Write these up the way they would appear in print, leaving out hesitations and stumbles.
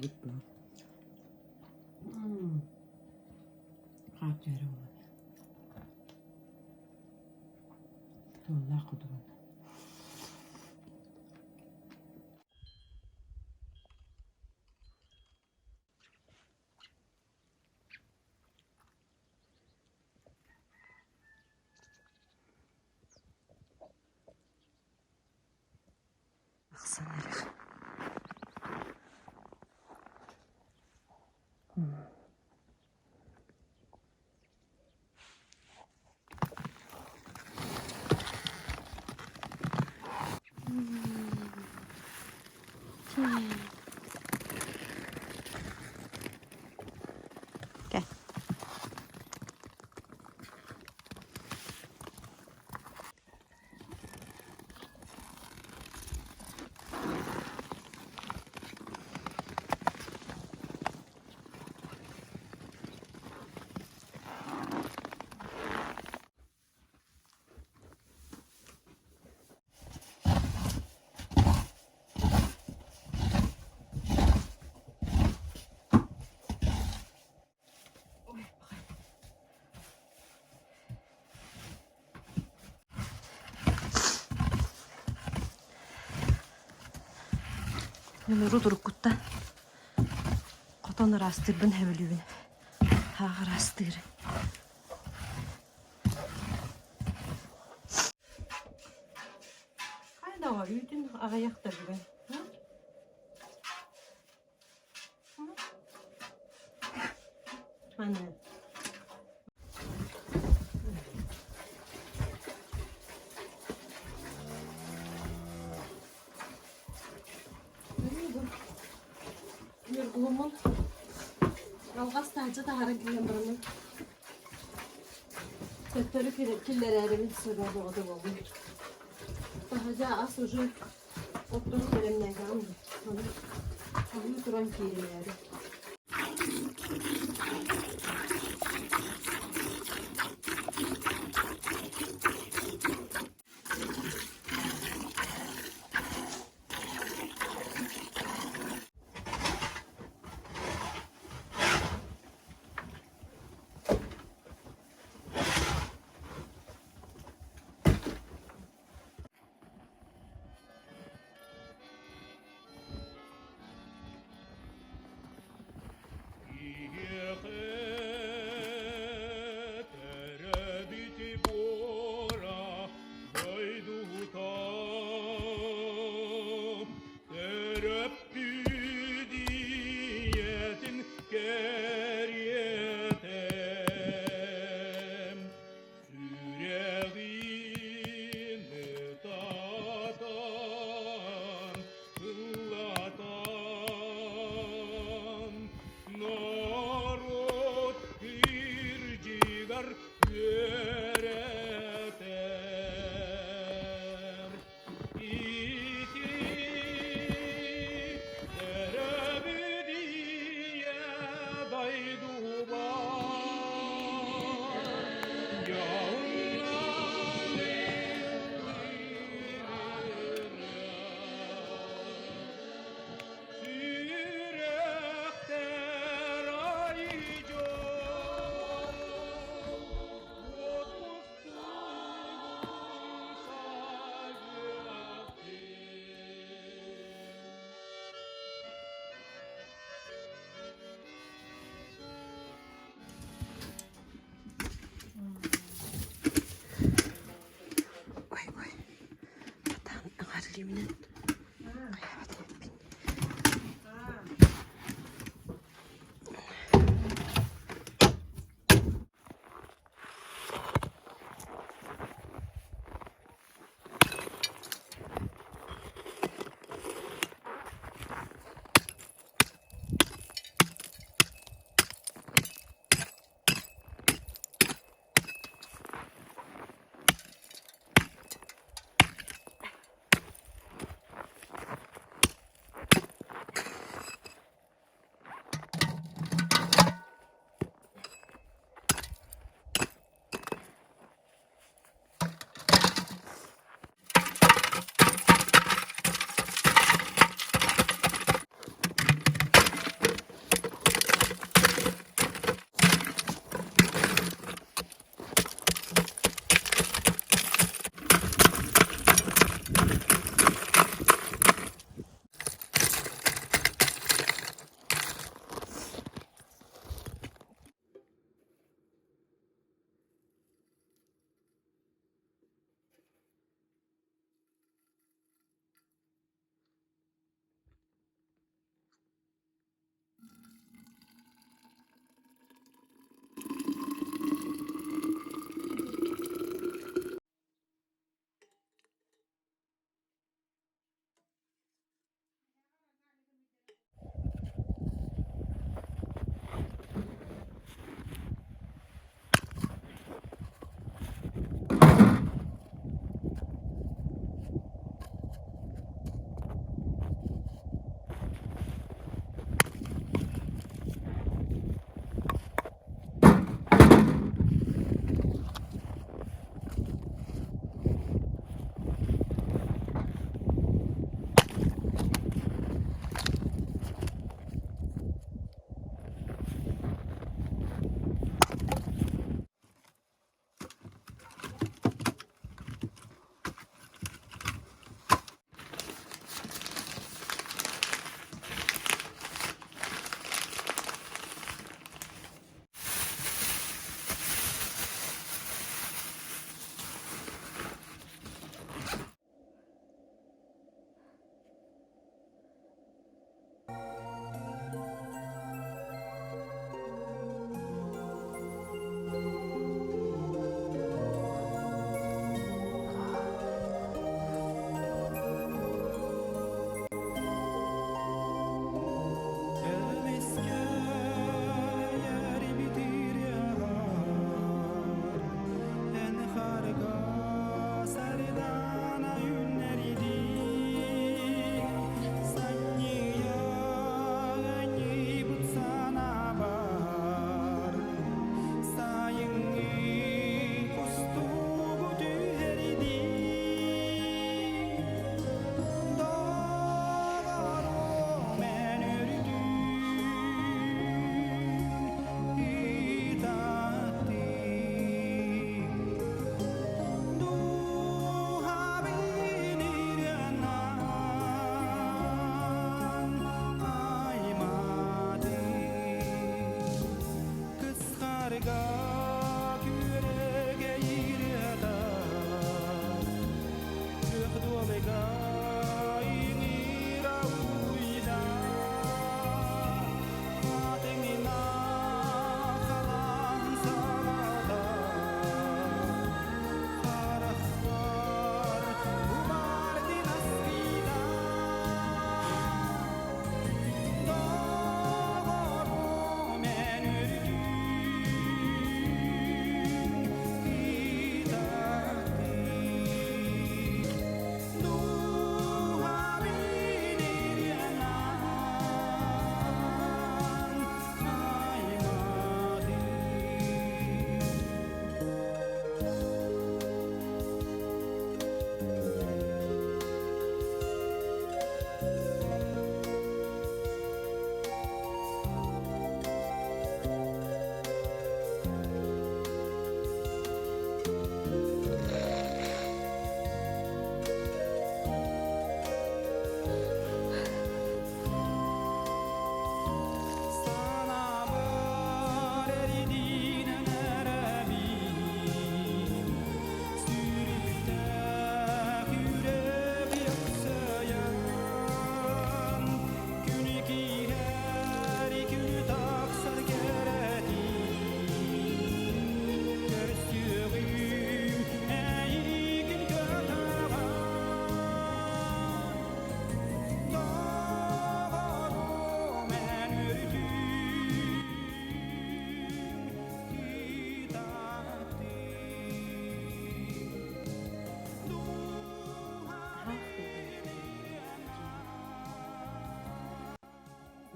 Эбит дуо? Хаар түһэрэ буолуо. Туоллаах кутурук. Ахсан эрэр. Кэ. Нөмөрү туруккуттан хотон ыраастыырбын сөбүлүүбүн. Таах ыраастыыр. Хайдаҕа үүтүн аҕыйахта бүгүн. Маны. Ньургуһуммун алҕас таһырдьа таһааран киирэн бараммын төттөрү киллэрээрибин сөбө бөҕөтө буоллум. Таһырдьа ас уже оттору бэлэмнээтэҕим ону аһыы туран кииримээри. Киһиэхэ төрөөбүт буора дойдута төрөппүт ийэтин кэриэтэ Сүрэҕин ытатан, ыллатан, норуот кирдьигэр үөрэтэр. Ити төрөөбүт ийэ дойдубар дьоһуннан Сүрэхтэр айдьон, Ой, ой. Хатаан аҥаар илииминэн хайаабат эбиппин.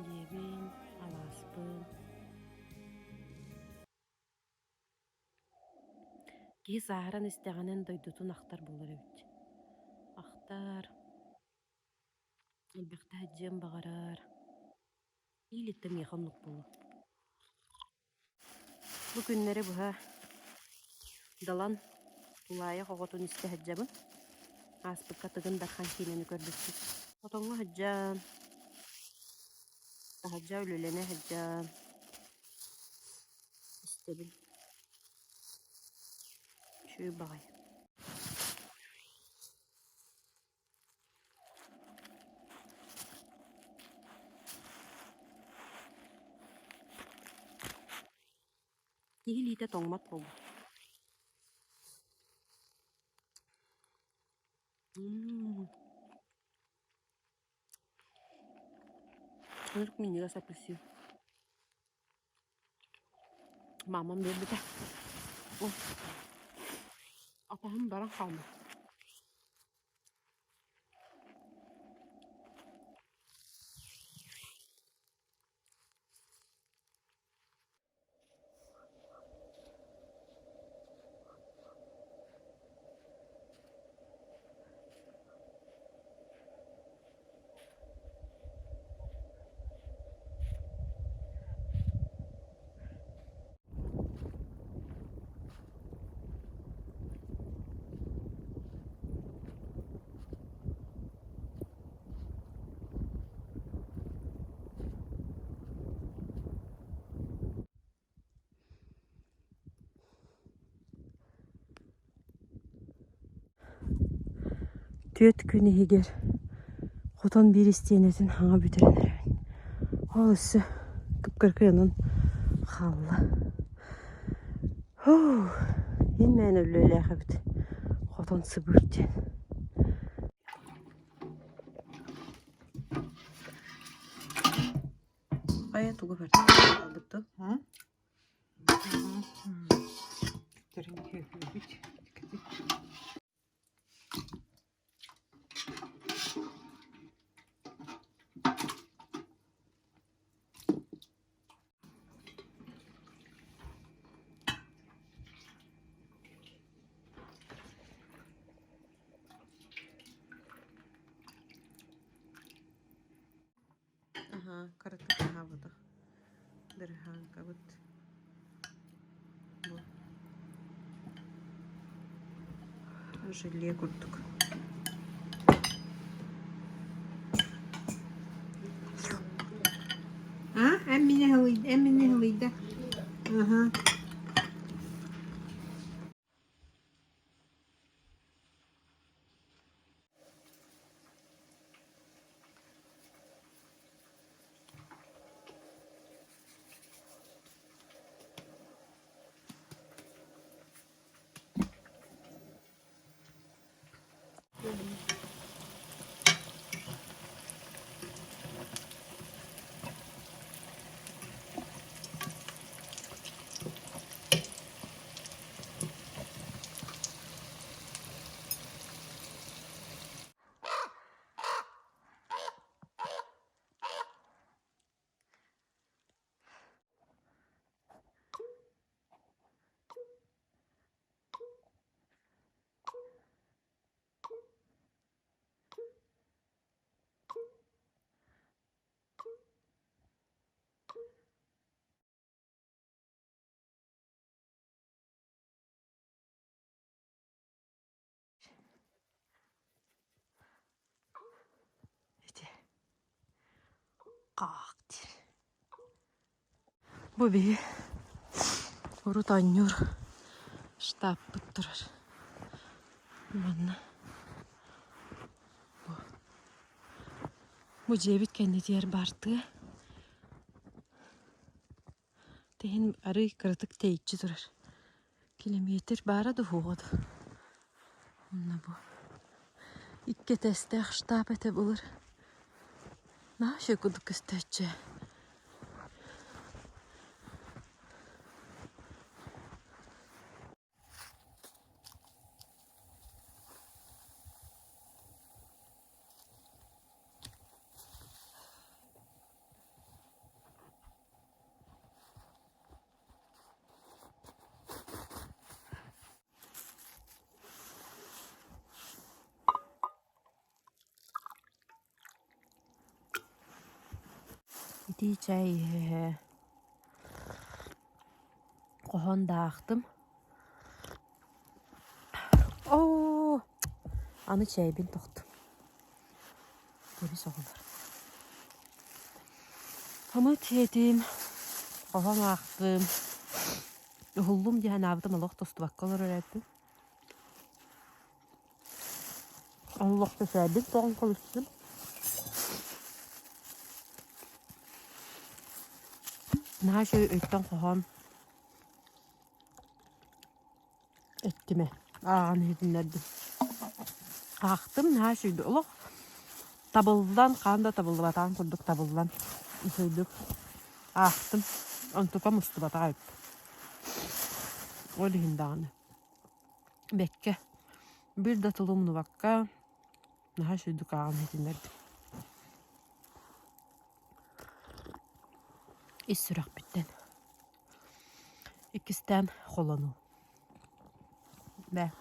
Дьиэбин, алааспын. Киһи сааһыран истэҕинэн дойдутун ахтар буолар эбит. Ахтар, элбэхтэ сылдьыан баҕарар. Иилиттэ миэхэ оннук буолуо. Бу күннэри быһа Далан тулаайах оҕотун истэ сылдьабын. Ааспыкка Тыгын Дархан киинэни көрбүппүт. Хотоҥҥо сылдьан, таһырдьа үлэлэнэ сылдьан истэбин. Үчүгэй баҕайы. Киһи илиитэ тоҥмот буолбут. Ынырык минньигэс апельсин. Маамам биэрбитэ. Атаһым баран хаалла. Түөрт күн иһигэр хотон биир истиэнэтин хаҥа бүтэрэн эрэбин. Ол өссө кып-кыракый онон хаалла. Ин мээнэ үлэлээх эбит хотон сыбыыр диэн. Хайа тугу бэрт хаалбыт дуо? Аһаа, кыратык аһаабатах дырыһааҥкабыт бу желе курдук. А, эн мине һылыйда, эн мине һылыйда. Аха. Бу биһи урут оонньуур штабпыт турар. Манна бу бу дьиэбит кэннитигэр баар тыа. Тэһин арыый кыратык тэйиччи турар. Килэмиэтир баара да уһуоҕа дуу. Онно бу икки этээстээх штаб этэ былыр. Наһаа үчүгэй курдук көстөөччү. Итии чай иһэ хоһоон да аахтым. Оо, аны чэйбин тохтум. Кэбис оҕолор. Хомут сиэтим, хоһоон аахтым. Уһуллум дии санаабытым олох тостубакка олорор эбиппин. Олох төсөөбүт тоҕон холустум. Наһаа үчүгэй өйтөн хоһоон эттимэ ааҕан иһитиннэрдим. Аахтым наһаа үчүгэй олох табыллан хаан да табыллыбатаҕын курдук табыллан үчүгэйдик аахтым. Онтукам устубатах эбит. Ол иһин даҕаны бэккэ биир да тылы умнубакка наһаа үчүгэйдик ааҕан иһитиннэрдим. Ис сүрэхпиттэн. Иккистээн холонуу. Бээ.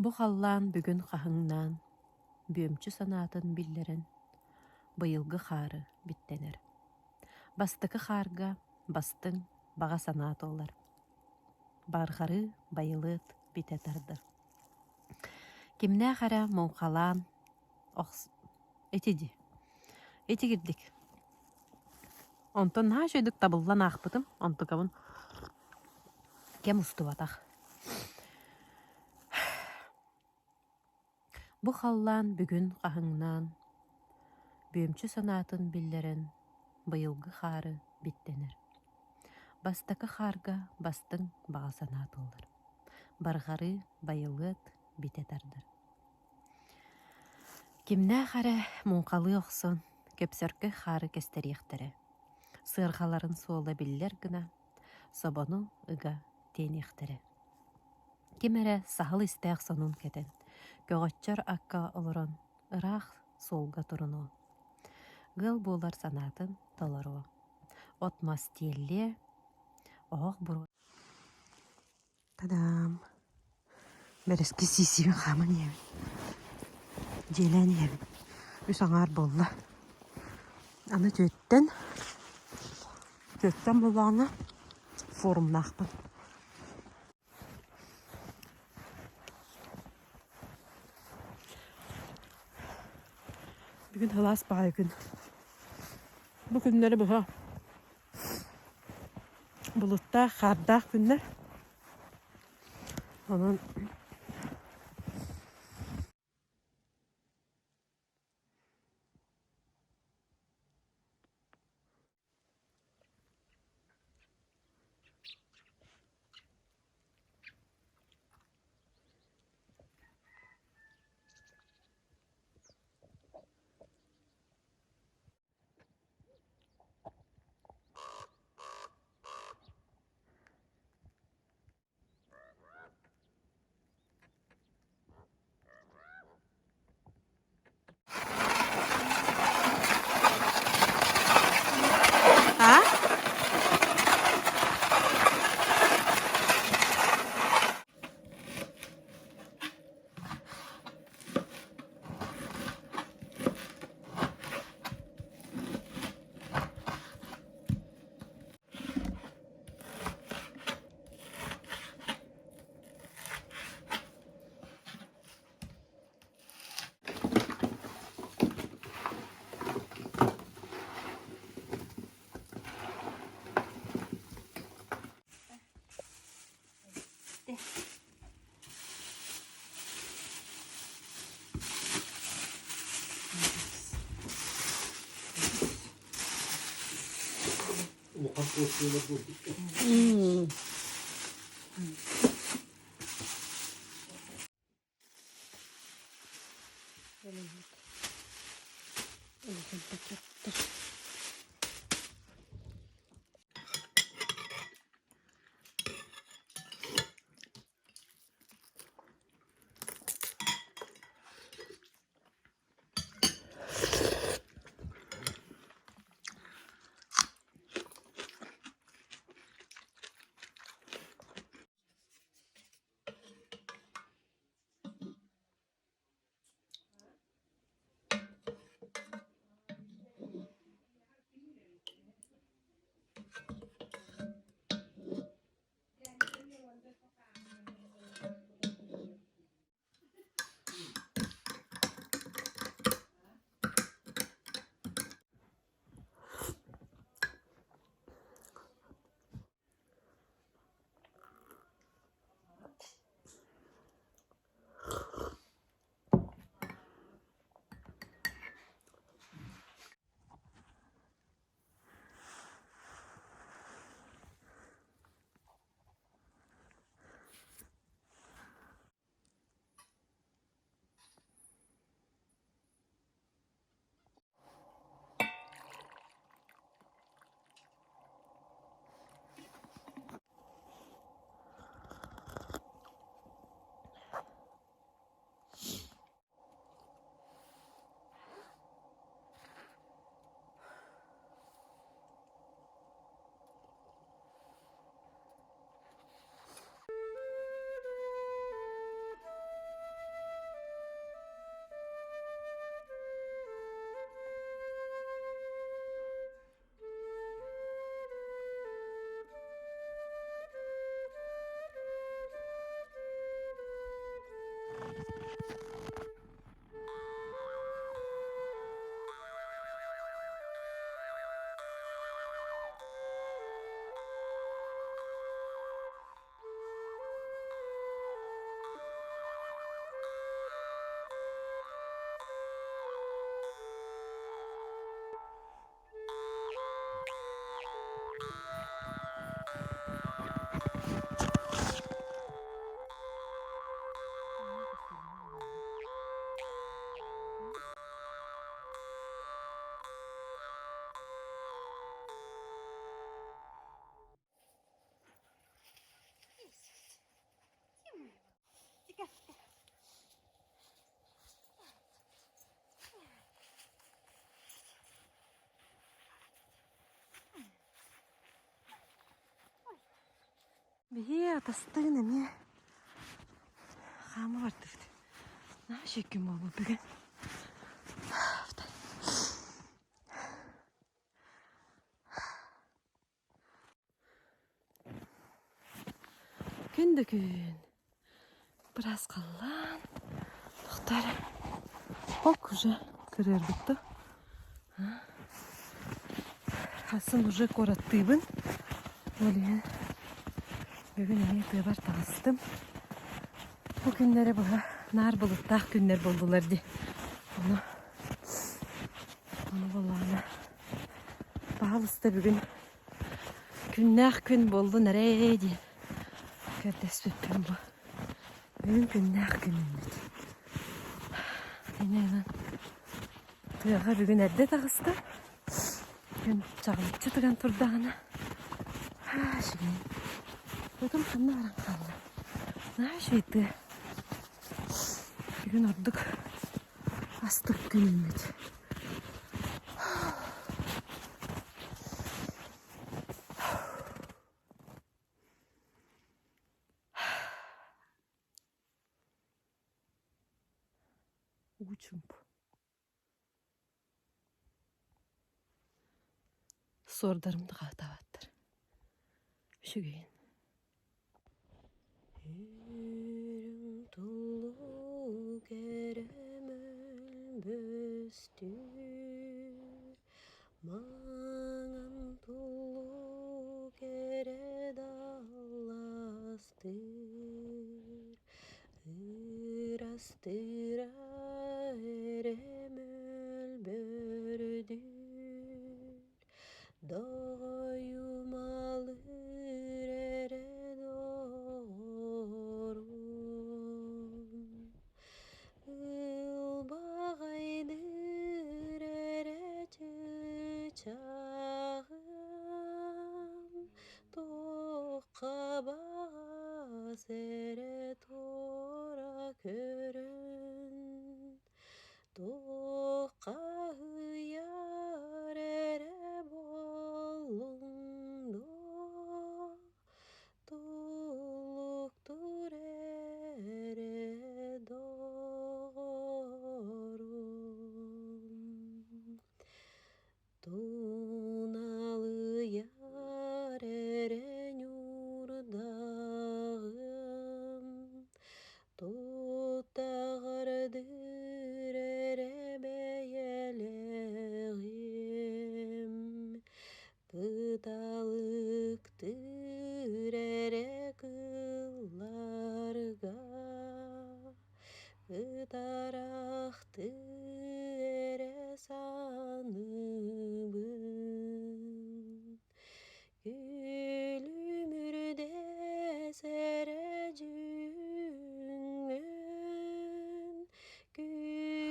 Бу халлаан бүгүн хаһыҥнаан, бүөмчү санаатын биллэрэн, быйылгы хаары биттэнэр. Бастакы хаарга бастыҥ баҕа санаа туолар. Барҕарыы байылыат битэ тардар. Кимнээх эрэ муҥхалаан охс ити дии итигирдик Онтон наһаа үчүгэйдик табыллан аахпытым, онтукабын кэм устубатах. Бу халлаан бүгүн хаһыҥнаан, бүөмчү санаатын биллэрэн, быйылгы хаары биттэнэр. Бастакы хаарга бастыҥ баҕа санаа туолар. Барҕарыы байылыат битэ тардар. Кимнээх эрэ муҥхалыы охсон, көпсөркөй хаары кэстэриэхтэрэ, сыарҕаларын суола биллэр гына собону ыга тиэниэхтэрэ. Ким эрэ саһыл истээх сонун кэтэн, көҕөччөр акка олорон ыраах суолга турунуо, ыал буолар санаатын толоруо, от-мас тиэллиэ, оһох буруо Та-дам! Бэрэски сиисиибин хааман иһэбин. Дьиэлээн иһэбин. Үс аҥаар буолла. Аны түөттэн, түөттэн буоллаҕына форумнаахпын. Бүгүн сылаас баҕайы күн. Бу күннэри быһа Былыттаах, хаардаах күннэр. Онон Улахан пакеттар. Биһи атастыын эмиэ хаама бардыбыт. Наһаа үчүгэй күн буолбут бүгүн. Күн да күн быраас халлаан тохтор ок уже кырыарбыт да Хасын уже куораттыыбын ол иһин бүгүн эмиэ тыабар таҕыстым бу күннэри быһа наар былыттаах күннэр буоллулар дии ону ону буоллаҕына баһаалыста бүгүн Күннээх күн буоллун эрэ диэн көрдөспүппүн бу. Бүгүн күннээх күнүммүт. Инээнэн тыаҕа бүгүн эрдэ таҕыста. Күн чаҕылыччы тыган турдаҕына аа үчүгэй. Отум ханна баран хаалла? Наһаа үчүгэй тыа. Бүгүн ордук астык күнүммүт. Уу чуумпу. Суордарым да хаһытаабаттар. Үчүгэйин. Үрүҥ туллук эрэ мөлбөстүр, Маҥан туллук эрэ далластыр, Ырастыыра эрэ мөлбөрдүүр, Доҕойума эрэ туора көрөн Туоххаһыйар эрэ буоллуҥ дуо, Туллуктуур эрэ доҕорум. Туналыйар эрэ ньуурдаҕым, Туттаҕардыыр эрэ бэйэлээҕим, Кыталыктыыр эрэ кылларга Ытарахтыы эрэ саныыбын, Күлүмүрдэс эрэ дьүҥҥүн, Күлүмнэн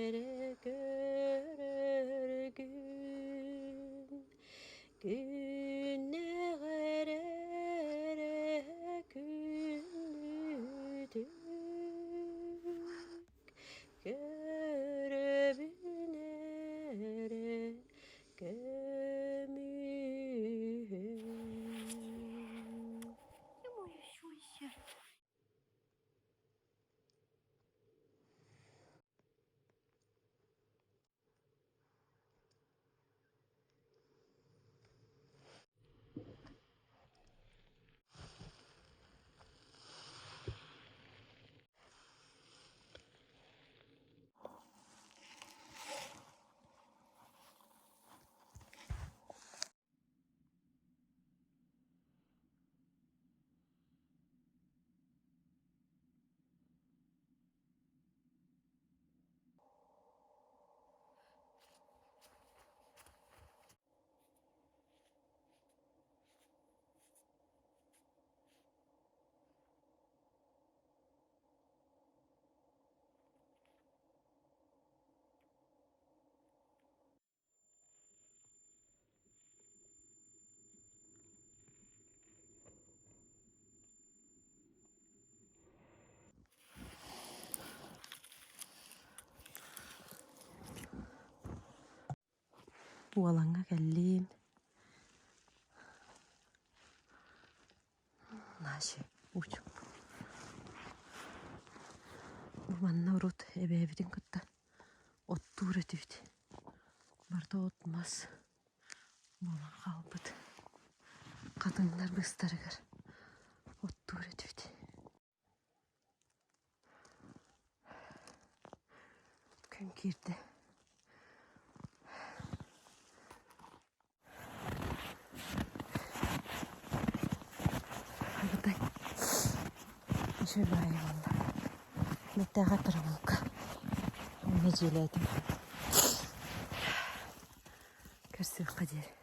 эрэ көрөргүн Күннээх эрэ күндүтүк көрөбүн эрэ көмүһүн. Уолаҥҥа кэллим. Наши учук. Манна урут эбээбитин кытта оттуур этибит. Барыта от-мас буолан хаалбыт. Хатыҥнар быыстарыгар оттуур этибит. Күн киирдэ. Абытай. Үчүгэй баайы буолла. Мэттээҕэ прогулка. Нэдиэлээтим. Көрсүөххэ диэри.